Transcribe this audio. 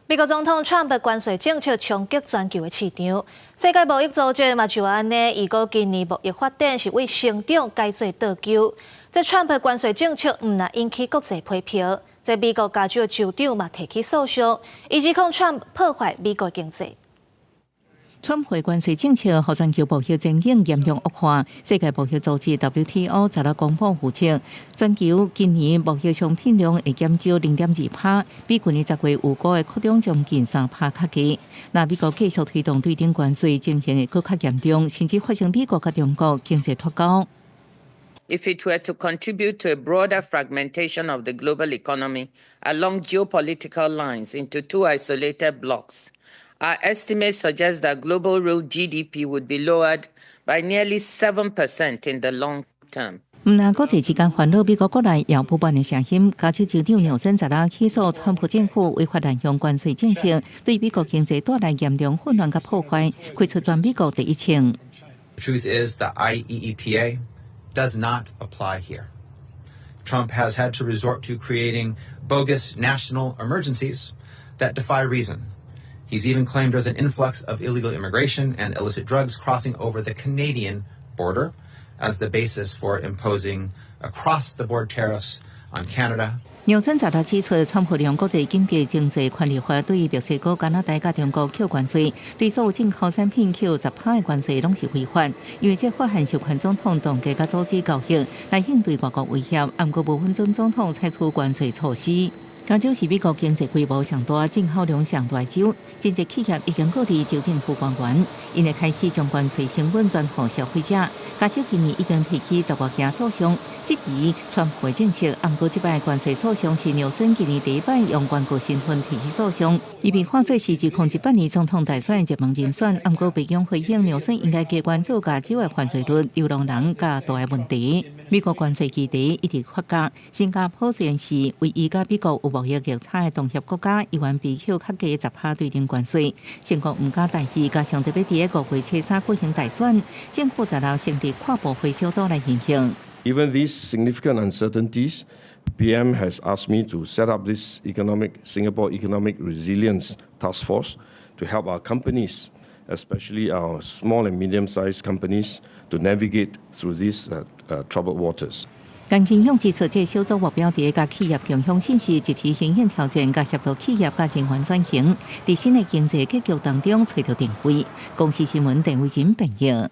美國總統川普關稅政策衝擊全球的市場，世界貿易組織嘛就按呢，預估今年貿易發展是為成長改做倒糾。這川普關稅政策毋但引起國際批評，這美國加州的州長嘛提起訴訟，伊指控川普破壞美國經濟。川普關稅政策，予全球貿易前景嚴重惡化。世界貿易組織 WTO 昨日公布預測，全球今年貿易商品量會減少0.2%，比舊年10月預估的擴張將近3%較低。若美國繼續推動對等關稅，情形會閣較嚴重，甚至發生美國佮中國經濟脫鈎。 If it were to contribute to a broader fragmentation of the global economy along geopolitical lines into two isolated blocs, our estimates suggest that global real GDP would be lowered by nearly 7% in the long term. 毋但國際之間煩惱，美國國內也有不滿的聲音。加州州長紐森昨日起訴川普政府違法濫用關稅政策，對美國經濟帶來嚴重混亂佮破壞，開出全美國第一槍。 The truth is the IEEPA does not apply here. Trump has had to resort to creating bogus national emergencies that defy reason. He's even claimed there's an influx of illegal immigration and illicit drugs crossing over the Canadian border as the basis for imposing across-the-board tariffs on Canada. 紐森昨日指出，川普利用國際緊急經濟權力法對墨西哥、加拿大佮中國扣關稅，對所有進口產品扣10%的關稅，攏是違法。因為這法案授權總統動機佮組織交易來應對外國威脅，毋過無允准總統採取關稅措施。加州是美國經濟規模上大、進口量上大州，真濟企業已經告佇州政府官員，𪜶會開始將關稅成本轉予消費者。加州今年已經提起十外件訴訟，質疑川普政策。毋過這擺關稅訴訟是紐森今年第一擺用原告身份提起訴訟，伊被看做是2018年總統大選熱門人選。毋過白宮回應紐森應該加關注加州的犯罪率、流浪人佮毒的問題。美國關稅議題一直發酵，新加坡雖然是唯一佮美國有貿易逆差的東協國家，猶原被扣較低10%對等關稅。中國毋敢大意，加上特別佇個5月初三舉行大選，政府昨日成立跨部會小組來研究。 Given these significant uncertainties, PM has asked me to set up this Singapore Economic Resilience Task Force to help our companies, especially our small and medium-sized companies, to navigate through these troubled waters. 甘慶勇指出，這個小組目標佇共企業共享信息，及時因應挑戰，佮協助企業佮人員轉型，佇新的經濟格局當中揣著定位。公視新聞鄧偉珍編譯。